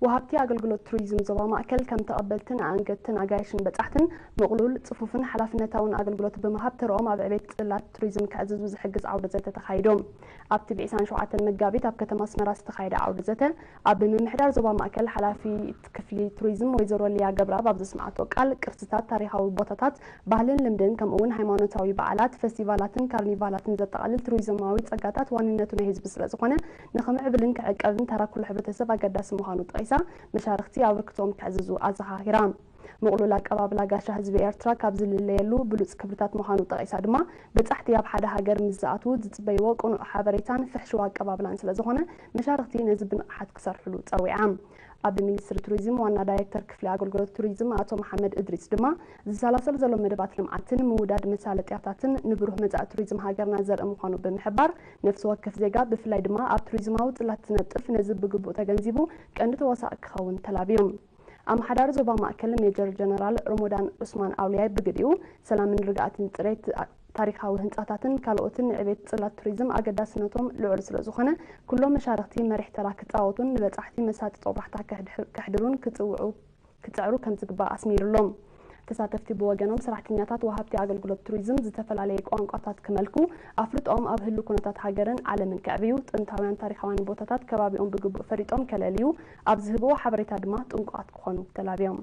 ወሃብቲ ኣገልግሎት ቱሪዝም ዞባ ማእከል ከም ተቐበልትን ኣኣንገድትን ኣጋይሽን በጻሕትን ምቕሉል፣ ጽፉፍን ሓላፍነታውን ኣገልግሎት ብምሃብ ተረኦም ኣብ ዕቤት ጽላት ቱሪዝም ከዕዝዙ ዝሕግዝ ዓውደ ዘተ ተኻይዶም። ኣብቲ ብ ዕስራን ሸውዓተን መጋቢት ኣብ ከተማ ኣስመራ ዝተኻየደ ዓውደ ዘተ ኣብ ምምሕዳር ዞባ ማእከል ሓላፊት ክፍሊ ቱሪዝም ወይዘሮ ሊያ ገብረኣብ ኣብ ዘስምዓቶ ቃል፣ ቅርስታት፣ ታሪኻዊ ቦታታት፣ ባህልን ልምድን ከምኡ እውን ሃይማኖታዊ በዓላት፣ ፈስቲቫላትን ካርኒቫላትን ዘጠቓልል ቱሪዝማዊ ጸጋታት ዋንነቱ ናይ ህዝቢ ስለ ዝኾነ ንኽምዕብልን ክዕቀብን ተራ ኩሉ ሕብረተሰብ ኣገዳሲ ምዃኑ ጠቒሳ፣ መሻርኽቲ ኣበርክቶኦም ከዕዝዙ ኣዘኻኺራ። ምቕሉል ኣቀባብላ ጋሻ ህዝቢ ኤርትራ ካብ ዝልለየሉ ብሉጽ ክብርታት ምዃኑ ጠቒሳ ድማ፣ በጻሕቲ ኣብ ሓደ ሃገር ምስ ዝኣትዉ ዝጽበይዎ ቅኑዕ ሓበሬታን ፍሕሽው ኣቀባብላን ስለ ዝኾነ፣ መሻርኽቲ ነዚ ብንቕሓት ክሰርሕሉ ጸዊዓ። ኣብ ሚኒስትሪ ቱሪዝም ዋና ዳይሬክተር ክፍሊ ኣገልግሎት ቱሪዝም ኣቶ መሓመድ እድሪስ ድማ፣ ዝሰላሰል ዘሎ መደባት ልምዓትን ምውዳድ መሳለጥያታትን ንብሩህ መጻኢ ቱሪዝም ሃገርና ዘርኢ ምዃኑ ብምሕባር፣ ነፍሲ ወከፍ ዜጋ ብፍላይ ድማ ኣብ ቱሪዝማዊ ጽላት ዝነጥፍ ነዚ ብግቡእ ተገንዚቡ ቀንዲ ተዋሳኢ ክኸውን ተላብዮም። ኣመሓዳሪ ዞባ ማእከል ሜጀር ጀነራል ሮሞዳን ዑስማን ኣውልያይ ብግዲኡ፣ ሰላምን ርግኣትን ጽሬት ታሪኻዊ ህንጻታትን ካልኦትን ንዕቤት ጽላት ቱሪዝም ኣገዳስነቶም ልዑል ስለ ዝኾነ፣ ኩሎም መሻርኽቲ መሪሕ ተራ ክጻወቱን ንበጻሕቲ መሳጢ ጦብላሕታ ከሕድሕ-፣ ከሕድሩን ክጽውዑ፣ ክጽዕሩ ከም ዝግባእ ኣስሚሩሎም። ተሳተፍቲ ብወገኖም፣ ሰራሕተኛታት ወሃብቲ ኣገልግሎት ቱሪዝም ዝተፈላለየ ቋንቋታት ክመልኩ፣ ኣፍልጦኦም ኣብ ህሉ ኩነታት ሃገርን ዓለምን ከዕብዩ፣ ጥንታውያን ታሪኻውያን ቦታታት ከባቢኦም ብግቡእ ፈሊጦም ከለልዩ፣ ኣብ ዝህብዎ ሓበሬታ ድማ ጥንቁቓት ክኾኑ ተላብዮም።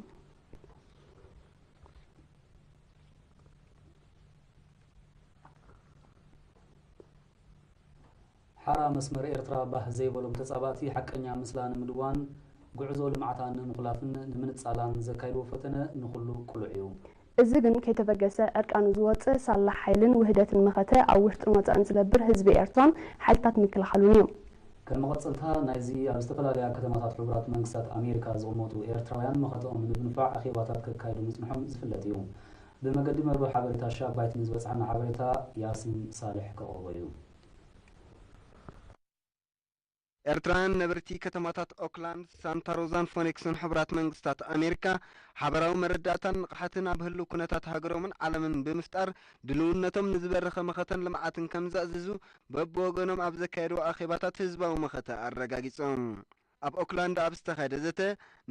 ሓራ መስመር ኤርትራ ባህ ዘይበሎም ተጻባእቲ ሓቀኛ ምስላ ንምድዋን፣ ጉዕዞ ልምዓታ ንምኹላፍን ንምንጻላን ዘካይድዎ ፈተነ ንኹሉ ቅሉዕ እዩ። እዚ ግን ከይተበገሰ ዕርቃኑ ዝወጽእ ሳላ ሓይልን ውህደትን መኸተ ኣብ ውሽጥን ወጻእን ዝነብር ህዝቢ ኤርትራን ሓይልታት ምክልኻሉን እዩ። ከም መቐጸልታ ናይዚ ኣብ ዝተፈላለያ ከተማታት ሕቡራት መንግስታት ኣሜሪካ ዝቕመጡ ኤርትራውያን መኸተኦም ንምድንፋዕ ኣኼባታት ከካይዱ ምጽንሖም ዝፍለጥ እዩ። ብመገዲ መርበብ ሓበሬታ ሻባይት ንዝበጽሓና ሓበሬታ ያሲን ሳልሕ ከቕርቦ እዩ። ኤርትራውያን ነበርቲ ከተማታት ኦክላንድ፣ ሳንታ ሮዛን ፎኒክስን ሕቡራት መንግስታት ኣሜሪካ ሓበራዊ መረዳእታን ንቕሓትን ኣብ ህልው ኩነታት ሃገሮምን ዓለምን ብምፍጣር ድልውነቶም ንዝበረኸ መኸተን ልምዓትን ከም ዘዕዝዙ በብወገኖም ኣብ ዘካየድዎ ኣኼባታት ህዝባዊ መኸተ ኣረጋጊጾም። ኣብ ኦክላንድ ኣብ ዝተኻየደ ዘተ፣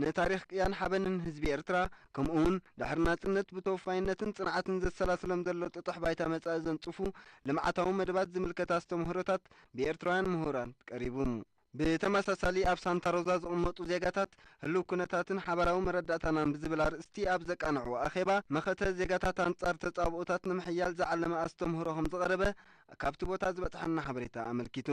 ንታሪኽ ቅያን ሓበንን ህዝቢ ኤርትራ፣ ከምኡውን ድሕሪ ናጽነት ብተወፋይነትን ጽንዓትን ዘሰላስሎም ዘሎ ጥጡሕ ባይታ መጻኢ ዘንጽፉ ልምዓታዊ መደባት ዝምልከት ኣስተምህሮታት ብኤርትራውያን ምሁራት ቀሪቡ። ብተመሳሳሊ ኣብ ሳንታ ሮዛ ዝቕመጡ ዜጋታት ህልው ኩነታትን ሓባራዊ መረዳእታናን ብዝብል ኣርእስቲ ኣብ ዘቃንዕዎ ኣኼባ፣ መኸተ ዜጋታት ኣንጻር ተጻብኦታት ንምሕያል ዝዓለመ ኣስተምህሮ ከም ዝቐረበ ካብቲ ቦታ ዝበጽሐና ሓበሬታ ኣመልኪቱ።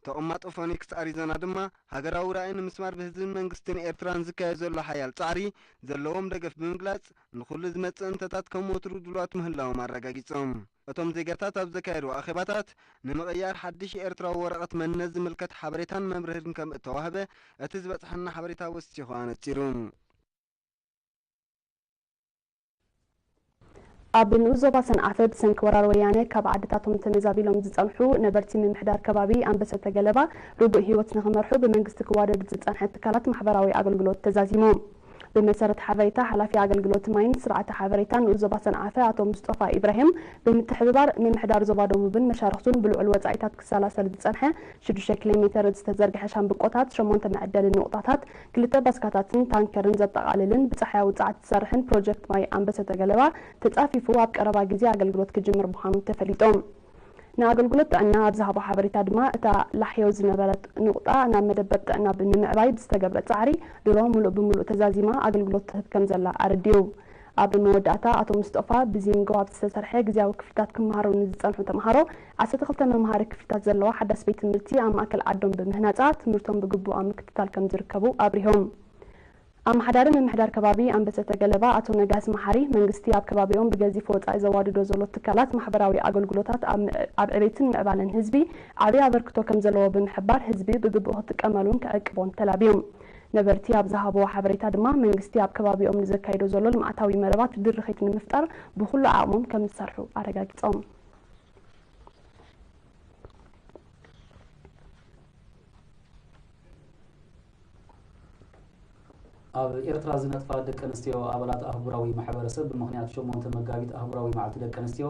ተቐማጦ ፎኒክስ ኣሪዞና ድማ፣ ሃገራዊ ራእይ ንምስማር ብህዝብን መንግስትን ኤርትራን ዝካየድ ዘሎ ሓያል ጻዕሪ ዘለዎም ደገፍ ብምግላጽ፣ ንኹሉ ዝመጽእ እንተታት ከም ወትሩ ድሉዋት ምህላዎም ኣረጋጊጾም። እቶም ዜጋታት ኣብ ዘካየድዎ ኣኼባታት፣ ንምቕያር ሓድሽ ኤርትራዊ ወረቐት መንነት ዝምልከት ሓበሬታን መብርህን ከም እተዋህበ እቲ ዝበጽሐና ሓበሬታ ወሲኹ ኣነጺሩ። ኣብ ንኡስ ዞባ ሰንዓፈ ብሰንኪ ወራር ወያነ ካብ ዓድታቶም ተመዛቢሎም ዝጸንሑ ነበርቲ ምምሕዳር ከባቢ ኣንበሰተ ገለባ ርጉእ ህይወት ንኽመርሑ ብመንግስቲ ክዋደድ ዝጸንሐ ትካላት ማሕበራዊ ኣገልግሎት ተዛዚሞም። ብመሰረት ሓበሬታ ሓላፊ ኣገልግሎት ማይን ስርዓተ ሓበሬታን ንኡስ ዞባ ሰንዓፈ ኣቶ ሙስጠፋ ኢብራሂም፣ ብምትሕብባር ምምሕዳር ዞባ ደቡብን መሻርኽቱን ብልዑል ወጻኢታት ክሰላሰል ዝጸንሐ ሽዱሽተ ኪሎ ሜተር ዝተዘርግሐ ሻምብቆታት፣ ሸሞንተ መዐደሊ ንቑጣታት፣ ክልተ ባስካታትን ታንከርን ዘጠቓልልን ብጻሕያዊ ጸዓት ዝሰርሕን ፕሮጀክት ማይ ኣንበሰተ ገለባ ተጻፊፉ ኣብ ቀረባ ግዜ ኣገልግሎት ክጅምር ምዃኑ ተፈሊጡ። ንኣገልግሎት ጥዕና ኣብ ዝሃቦ ሓበሬታ ድማ፣ እታ ላሕዮ ዝነበረት ንቑጣ ናብ መደበር ጥዕና ብምምዕባይ ብዝተገብረ ጻዕሪ ድሮ ምሉእ ብምሉእ ተዛዚማ ኣገልግሎት ትህብ ከም ዘላ ኣረዲኡ። ኣብ መወዳእታ ኣቶ ሙስጠፋ፣ ብዚንጎ ኣብ ዝተሰርሐ ግዝያዊ ክፍልታት ክመሃሩ ንዝጸንሑ ተምሃሮ ዓሰርተ ክልተ መምሃሪ ክፍልታት ዘለዋ ሓዳስ ቤት ትምህርቲ ኣብ ማእከል ዓዶም ብምህናጻ ትምህርቶም ብግቡእ ኣብ ምክትታል ከም ዝርከቡ ኣብሪሆም። ኣመሓዳሪ ምምሕዳር ከባቢ ኣንበሰተ ገለባ ኣቶ ነጋሲ መሓሪ፣ መንግስቲ ኣብ ከባቢኦም ብገዚፍ ወጻኢ ዘዋድዶ ዘሎ ትካላት ማሕበራዊ ኣገልግሎታት ኣብ ምዕ-፣ ኣብ ዕቤትን ምዕባለን ህዝቢ ዓብዪ ኣበርክቶ ከም ዘለዎ ብምሕባር፣ ህዝቢ ብግቡእ ክጥቀመሉን ክዕቅቦን ተላብዮም። ነበርቲ ኣብ ዝሃብዎ ሓበሬታ ድማ፣ መንግስቲ ኣብ ከባቢኦም ንዘካይዶ ዘሎ ልምዓታዊ መደባት ድርኺት ንምፍጣር ብኹሉ ዓቕሞም ከም ዝሰርሑ ኣረጋጊጾም። ኣብ ኤርትራ ዝነጥፋ ደቂ ኣንስትዮ ኣባላት ኣህጉራዊ ማሕበረሰብ ብምኽንያት ሸሞንተ መጋቢት ኣህጉራዊ መዓልቲ ደቂ ኣንስትዮ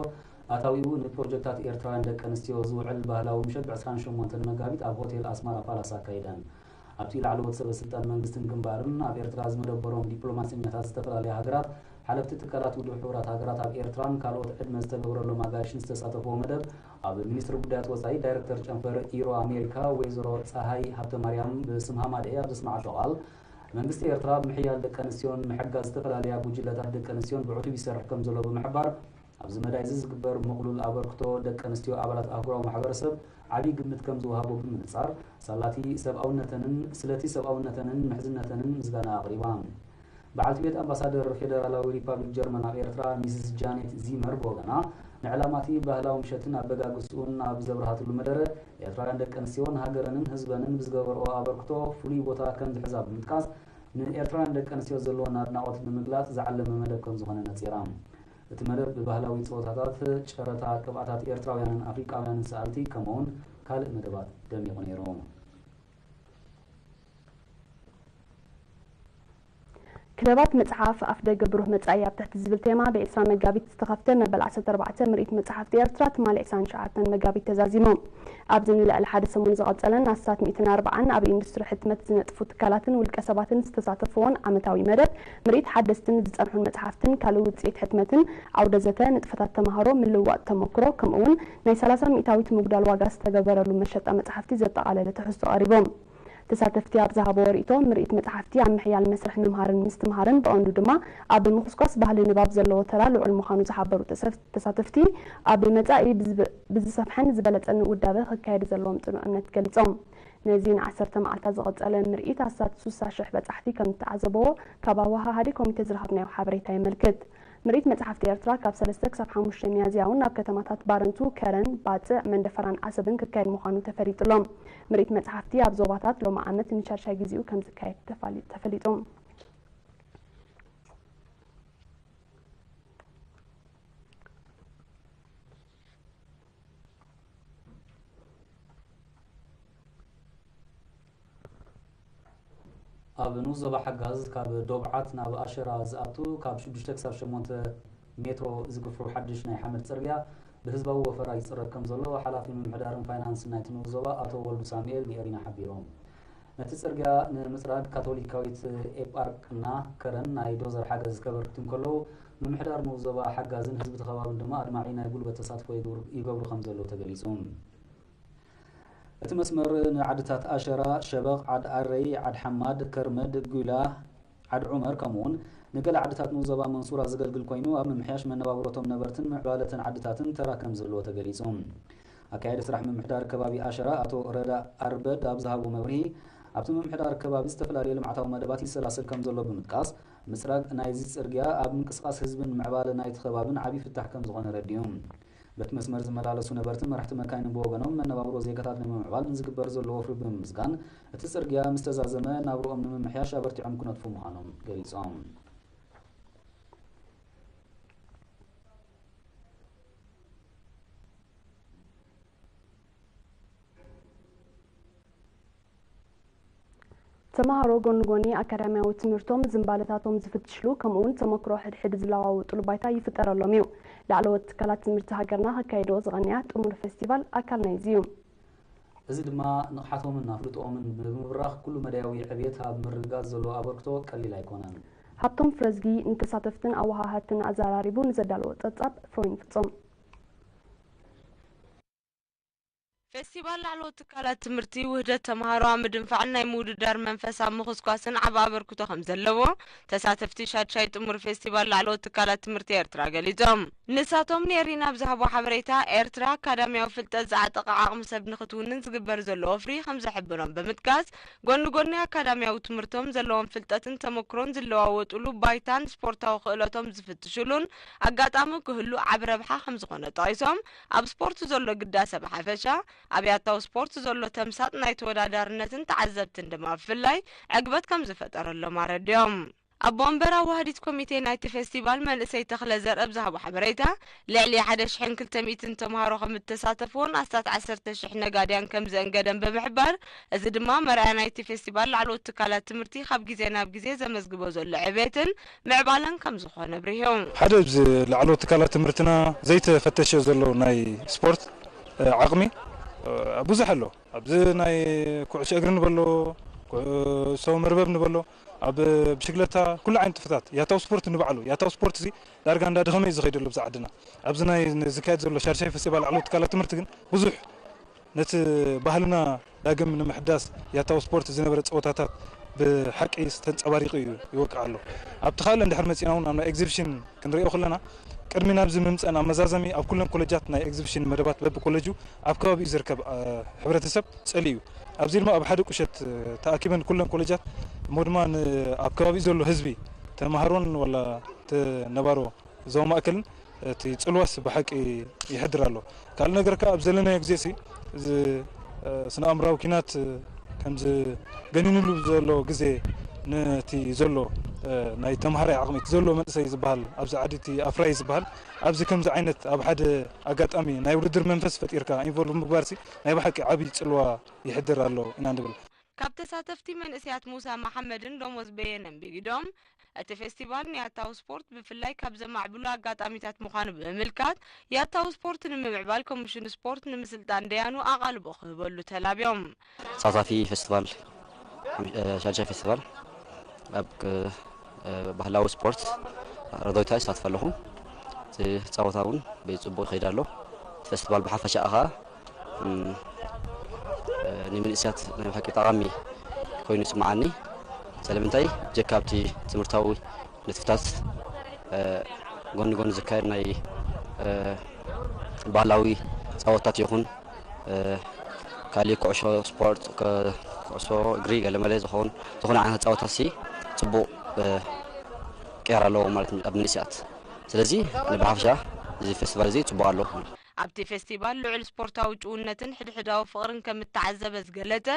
ኣታዊኡ ንፕሮጀክታት ኤርትራውያን ደቂ ኣንስትዮ ዝውዕል ባህላዊ ምሸት ብ ዕስራን ሸሞንተን መጋቢት ኣብ ሆቴል ኣስመራ ፓላስ ኣካይደን። ኣብቲ ላዕለዎት ሰበ ስልጣን መንግስትን ግንባርን ኣብ ኤርትራ ዝመደበሮም ዲፕሎማሰኛታት ዝተፈላለያ ሃገራት፣ ሓለፍቲ ትካላት ውድብ ሕቡራት ሃገራት ኣብ ኤርትራን ካልኦት ዕድመ ዝተገበረሎም ኣጋይሽን ዝተሳተፍዎ መደብ፣ ኣብ ሚኒስትሪ ጉዳያት ወጻኢ ዳይሬክተር ጨንፈር ኢሮ ኣሜሪካ ወይዘሮ ጸሃይ ሃብተማርያም ብስም ሃማደኤ ኣብ ዘስምዓቶ ቃል፣ መንግስቲ ኤርትራ ብምሕያል ደቂ ኣንስትዮን ምሕጋዝ ዝተፈላለያ ጉጅለታት ደቂ ኣንስትዮን ብዕቱብ ይሰርሕ ከም ዘሎ ብምሕባር፣ ኣብዚ መዳይ እዚ ዝግበር ምቕሉል ኣበርክቶ ደቂ ኣንስትዮ ኣባላት ኣህጉራዊ ማሕበረሰብ ዓብዪ ግምት ከም ዝወሃቦ ብምንጻር፣ ሳላቲ ሰብኣውነተንን ስለቲ ሰብኣውነተንን ምሕዝነተንን ምስጋና ኣቕሪባ። በዓልቲ ቤት ኣምባሳደር ፌደራላዊ ሪፓብሊክ ጀርመን ኣብ ኤርትራ ሚስስ ጃኔት ዚመር ብወገና፣ ንዕላማቲ ባህላዊ ምሸትን ኣበጋግስኡን ኣብ ዘብርሃትሉ መደረ፣ ኤርትራውያን ደቂ ኣንስትዮን ሃገረንን ህዝበንን ብዝገበርኦ ኣበርክቶ ፍሉይ ቦታ ከም ዝሕዛ ብምጥቃስ፣ ንኤርትራውያን ደቂ ኣንስትዮ ዘለወን ኣድናቖት ንምግላጽ ዝዓለመ መደብ ከም ዝኾነ ነጺራ። እቲ መደብ ብባህላዊ ጸወታታት፣ ጨረታ ቅብኣታት ኤርትራውያንን ኣፍሪቃውያንን ሰኣልቲ፣ ከምኡውን ካልእ መደባት ደሚቑ ነይሩ። ክለባት መጽሓፍ ኣፍ ደገ ብሩህ መጻኢ ኣብ ትሕቲ ዝብል ቴማ ብ ዕስራ መጋቢት ዝተኸፍተ መበል ዓሰርተ ኣርባዕተ ምርኢት መጽሓፍቲ ኤርትራ ትማሊ ዕስራን ትሽዓተን መጋቢት ተዛዚሙ። ኣብዚ ንልዕሊ ሓደ ሰሙን ዝቐጸለን ኣስታት ሚእትን ኣርባዓን ኣብ ኢንዱስትሪ ሕትመት ዝነጥፉ ትካላትን ውልቀ ሰባትን ዝተሳተፍዎን ዓመታዊ መደብ ምርኢት ሓደስትን ዝጸንሑን መጽሓፍትን ካልእ ውጽኢት ሕትመትን፣ ዓውደ ዘተ፣ ንጥፈታት ተመሃሮ፣ ምልውዋጥ ተመክሮ፣ ከምኡውን ናይ ሰላሳ ሚእታዊት ምጉዳል ዋጋ ዝተገበረሉ መሸጣ መጽሓፍቲ ዘጠቓለለ ትሕዝቶ ቀሪቡ። ተሳተፍቲ ኣብ ዝሃብዎ ርእይቶ፣ ምርኢት መጽሓፍቲ ኣብ ምሕያል መስርሕ ምምሃርን ምስትምሃርን፣ ብቐንዱ ድማ ኣብ ምኹስኳስ ባህሊ ንባብ ዘለዎ ተራ ልዑል ምዃኑ ዝሓበሩ ተሰፍ-፣ ተሳተፍቲ፣ ኣብ መጻኢ ብዝብ-፣ ብዝሰፍሐን ዝበለጸን ውዳበ ክካየድ ዘለዎም ጽኑዕ እምነት ገሊጾም። ነዚ ንዓሰርተ መዓልታት ዝቐጸለ ምርኢት ኣስታት ስሳ ሽሕ በጻሕቲ ከም ዝተዓዘብዎ ካብ ኣወሃሃዲ ኮሚቴ ዝረኸብናዮ ሓበሬታ የመልክት። ምርኢት መጽሓፍቲ ኤርትራ ካብ ሰለስተ ክሳብ ሓሙሽተ ሚያዝያ እውን ኣብ ከተማታት ባረንቱ፣ ከረን፣ ባጽዕ፣ መንደፈራን ዓሰብን ክካየድ ምዃኑ ተፈሊጡ ኣሎ። ምርኢት መጽሓፍቲ ኣብ ዞባታት ሎሚ ዓመት ንሻድሻይ ግዜኡ ከም ዝካየድ ተፋሊ-፣ ተፈሊጡ። ኣብ ንኡስ ዞባ ሓጋዝ ካብ ዶብዓት ናብ ኣሸራ ዝኣቱ ካብ ሽዱሽተ ክሳብ ሸሞንተ ሜትሮ ዝግፍሩ ሓድሽ ናይ ሓመድ ጽርግያ ብህዝባዊ ወፈራ ይጽረግ ከም ዘሎ ሓላፊ ምምሕዳርን ፋይናንስን ናይቲ ንኡስ ዞባ ኣቶ ወልዱ ሳሙኤል ንኤሪና ሓቢሮም። ነቲ ጽርግያ ንምጽራግ ካቶሊካዊት ኤጳርቅና ከረን ናይ ዶዘር ሓገዝ ከበርክቱ እንከለዉ፣ ምምሕዳር ንኡስ ዞባ ሓጋዝን ህዝቢ እቲ ከባብን ድማ ኣድማዒ ናይ ጉልበት ተሳትፎ ይገብሩ፣ ይገብሩ ከም ዘለዉ ተገሊጹ። እቲ መስመር ንዓድታት ኣሸራ፣ ሸበቕ፣ ዓድ ኣረይ፣ ዓድ ሓማድ፣ ከርመድ፣ ጉላ፣ ዓድ ዑመር፣ ከምኡውን ንገለ ዓድታት ንኡስ ዞባ መንሱራ ዘገልግል ኮይኑ፣ ኣብ ምምሕያሽ መነባብሮቶም ነበርትን ምዕባለተን ዓድታትን ተራ ከም ዘለዎ ተገሊጹ። ኣካያዲ ስራሕ ምምሕዳር ከባቢ ኣሸራ ኣቶ ረዳ ኣርበድ ኣብ ዝሃቦ መብርሂ፣ ኣብቲ ምምሕዳር ከባቢ ዝተፈላለዩ ልምዓታዊ መደባት ይሰላሰል ከም ዘሎ ብምጥቃስ፣ ምጽራግ ናይዚ ጽርግያ ኣብ ምንቅስቓስ ህዝብን ምዕባለ ናይቲ ከባብን ዓቢ ፍታሕ ከም ዝኾነ ረዲኡ። በቲ መስመር ዝመላለሱ ነበርትን መራሕቲ መካይንን ብወገኖም፣ መነባብሮ ዜጋታት ንምምዕባል ንዝግበር ዘሎ ወፍሪ ብምምስጋን፣ እቲ ጽርግያ ምስ ተዛዘመ ናብርኦም ንምምሕያሽ ኣበርቲዖም ክነጥፉ ምዃኖም ገሊጾም። ተመሃሮ ጎኒ ጎኒ ኣካዳሚያዊ ትምህርቶም ዝንባለታቶም ዝፍትሽሉ፣ ከምኡውን ተመክሮ ሕድሕድ ዝለዋወጡሉ ባይታ ይፍጠረሎም እዩ። ላዕለዎት ትካላት ትምህርቲ ሃገርና ከካይድኦ ዝቐንያ ጥሙር ፌስቲቫል ኣካል ናይዚ እዩ። እዚ ድማ ንቕሓቶምን ኣፍልጦኦምን ብምብራኽ ኩሉ መዳያዊ ዕብየት ኣብ ምርግጋጽ ዘለዎ ኣበርክቶ ቀሊል ኣይኮነን። ሃብቶም ፍረዝጊ ንተሳተፍትን ኣወሃሃድትን ኣዘራሪቡ ንዘዳለዎ ጸብጻብ ፍሮይን ፍጹም። ፌስቲቫል ላዕለዎት ትካላት ትምህርቲ ውህደት ተምሃሮ ኣብ ምድንፋዕን ናይ ምውድዳር መንፈስ ኣብ ምኹስኳስን ዓቢ ኣበርክቶ ከም ዘለዎ ተሳተፍቲ ሻድሻይ ጥሙር ፌስቲቫል ላዕለዎት ትካላት ትምህርቲ ኤርትራ ገሊጾም። ንሳቶም ንኤሪና ኣብ ዝሃቦ ሓበሬታ፣ ኤርትራ ኣካዳሚያዊ ፍልጠት ዝዓጠቐ ዓቕሚ ሰብ ንኽትውንን ዝግበር ዘሎ ወፍሪ ከም ዘሕብሮም ብምጥቃስ፣ ጎኒ ጎኒ ኣካዳሚያዊ ትምህርቶም ዘለዎም ፍልጠትን ተመክሮን ዝለዋወጡሉ ባይታን ስፖርታዊ ክእለቶም ዝፍትሹሉን ኣጋጣሚ ክህሉ ዓቢ ረብሓ ከም ዝኾነ ጠቒሶም፣ ኣብ ስፖርት ዘሎ ግዳሰ ብሓፈሻ፣ ኣብ ያታዊ ስፖርት ዘሎ ተምሳጥ ናይ ተወዳዳርነትን ተዓዘብትን ድማ ብፍላይ ዕግበት ከም ዝፈጠረሎም ኣረዲኦም። ኣቦ ወንበር ኣዋህዲት ኮሚቴ ናይቲ ፌስቲቫል መንእሰይ ተኽለ ዘርእ ኣብ ዝሃቦ ሓበሬታ፣ ልዕሊ ሓደ ሽሕን ክልተ ሚእትን ተምሃሮ ከም እተሳተፍዎን ኣስታት ዓሰርተ ሽሕ ነጋድያን ከም ዘእንገደን ብምሕባር፣ እዚ ድማ መርኣያ ናይቲ ፌስቲቫል ላዕለዎት ትካላት ትምህርቲ ካብ ግዜ ናብ ግዜ ዘመዝግቦ ዘሎ ዕብየትን ምዕባለን ከም ዝኾነ ኣብሪሁ። ሓደ ኣብዚ ላዕለዎት ትካላት ትምህርትና ዘይተፈተሸ ዘሎ ናይ ስፖርት፣ እ፣ ዓቕሚ፣ እ፣ ብዙሕ ኣሎ። ኣብዚ ናይ ኩዕሶ እግሪ ንበሎ፣ ኩዕሶ መርበብ ንበሎ፣ ኣብ ብሽግለታ፣ ኩሉ ዓይነት ንጥፈታት። ያታው ስፖርት ንባዕሉ፣ ያታው ስፖርት እዚ ዳርጋ እንዳደኸመ እዩ ዝኸይድ ዘሎ ኣብዚ ዓድና። ኣብዚ ናይ ዝካየድ ዘሎ ሻድሻይ ፌስቲቫል ላዕለዎት ትካላት ትምህርቲ ግን ብዙሕ ነቲ ባህልና ዳግም ንምሕዳስ ያታው ስፖርት ዝነበረ ጸወታታት ብሓቂ ተንጸባሪቑ እዩ ይወቅዕ ኣሎ። ኣብቲ ካልእ እንድሕር መጺና እውን ኣብ ናይ ኤግዚቢሽን ክንሪኦ ከለና፣ ቅድሚ ናብዚ ምምጸእና መዛዘሚ ኣብ ኩለን ኮለጃት ናይ ኤግዚቢሽን መደባት በብኮለጁ ኣብ ከባቢኡ ዝርከብ፣ እ፣ ሕብረተሰብ ጸሊኡ እዩ። ኣብዚ ድማ ኣብ ሓደ ቁሸት፣ እ፣ ተኣኪበን ኩለን ኮለጃት እሞ ድማ ን-፣ ኣብ ከባቢኡ ዘሎ ህዝቢ ተማሃሮን ዋላ ተ-፣ ነባሮ ዞባ ማእከልን እቲ ጽልዋስ ብሓቂ ይሕድር ኣሎ። ካልእ ነገር ከኣ ኣብ ዘለናዮ ግዜ ሲ፣ እዚ፣ እ፣ ስነ ኣእምራዊ ኲናት፣ እ፣ ከምዚ ገኒንሉ ዘሎ ግዜ ነቲ ዘሎ፣ እ፣ ናይ ተምሃራይ ዓቕሚ፣ እቲ ዘሎ መንእሰይ ዝበሃል፣ ኣብዚ ዓዲ እቲ ኣፍራይ ዝበሃል፣ ኣብዚ ከምዚ ዓይነት ኣብ ሓደ ኣጋጣሚ ናይ ውድድር መንፈስ ፈጢርካ ኢንቮልቭ ምግባር ሲ ናይ ብሓቂ ዓብዪ ጽልዋ ይሕድር ኣሎ ኢና ንብል። ካብ ተሳተፍቲ መንእሰያት ሙሳ መሓመድን ደሞዝ በየነን ብኢዶም፣ እቲ ፌስቲቫል ንያታዊ ስፖርት ብፍላይ ካብ ዘማዕብሉ ኣጋጣሚታት ምዃኑ ብምምልካት፣ ያታዊ ስፖርት ንምምዕባል ኮሚሽን ስፖርት ንምስልጣን ደያኑ ኣቓልቦ ክህበሉ ተላብዮም። ተሳታፊ ፌስቲቫል፣ እ፣ ሻድሻይ ፌስቲቫል ኣብ ቅ-፣ እ፣ ባህላዊ ስፖርት ረዶይታ ይሳተፍ ኣለኹ። እቲ ጸወታ እውን ብጽቡቕ ይኸይድ ኣሎ። እቲ ፌስቲቫል ብሓፈሻ ኸኣ፣ እም፣ እ፣ ንምንእሰያት ናይ ብሓቂ ጠቓሚ ኮይኑ ይስምዓኒ። ስለምንታይ? ብጀካ ኣብቲ ትምህርታዊ ንጥፍታት፣ እ፣ ጎኒ ጎኒ ዝካየድ ናይ፣ እ፣ ባህላዊ ጸወታት ይኹን፣ እ፣ ካሊእ ኩዕሾ ስፖርት፣ ከ-፣ ኩዕሾ እግሪ ገለመለ ዝኸውን፣ ዝኾነ ዓይነት ጸወታ ሲ ጽቡቕ፣ እ፣ ቅያር ኣለዎ ማለት እዩ ኣብ መንእሰያት። ስለዚ ንብሓፈሻ እዚ ፌስቲቫል እዚ ጽቡቕ ኣለዎ። ኣብቲ ፌስቲቫል ልዑል ስፖርታዊ ጭውነትን ሕድሕዳዊ ፍቕርን ከም እተዓዘበ ዝገለጸ፣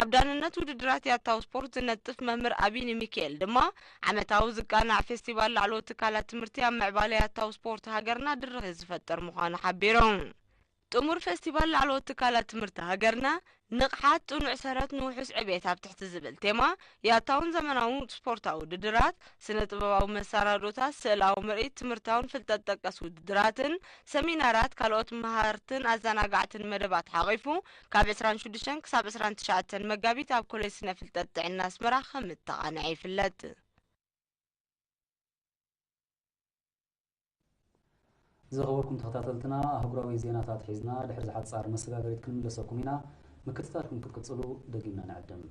ኣብ ዳንነት ውድድራት ያታዊ ስፖርት ዝነጥፍ መምህር ኣቢኒ ሚካኤል ድማ፣ ዓመታዊ ዝቃናዕ ፌስቲቫል ላዕለዎት ትካላት ትምህርቲ ኣብ ምዕባለ ያታዊ ስፖርት ሃገርና ድርኺት ዝፈጥር ምዃኑ ሓቢሩ። ጥሙር ፌስቲቫል ላዕለዎት ትካላት ትምህርቲ ሃገርና፣ ንቕሓት፣ ጽኑዕ ሰረት፣ ንውሑስ ዕቤት ኣብ ትሕቲ ዝብል ቴማ፣ ያታውን ዘመናውን ስፖርታዊ ውድድራት፣ ስነ ጥበባዊ መሰናዶታት፣ ስእላዊ ምርኢት፣ ትምህርታውን ፍልጠት ጠቀስ ውድድራትን፣ ሰሚናራት፣ ካልኦት መሃርትን ኣዘናጋዕትን መደባት ሓቒፉ፣ ካብ ዕስራን ሽዱሽተን ክሳብ ዕስራን ትሽዓተን መጋቢት ኣብ ኮሌጅ ስነ ፍልጠት ጥዕና ኣስመራ ከም እተቓንዐ ይፍለጥ። ዝኸበርኩም ተኸታተልትና፣ ኣህጉራዊ ዜናታት ሒዝና ድሕሪ ሓጻር መሰጋገሪት ክንምለሰኩም ኢና። ምክትታልኩም ክትቅጽሉ ደጊምና ንዕድም።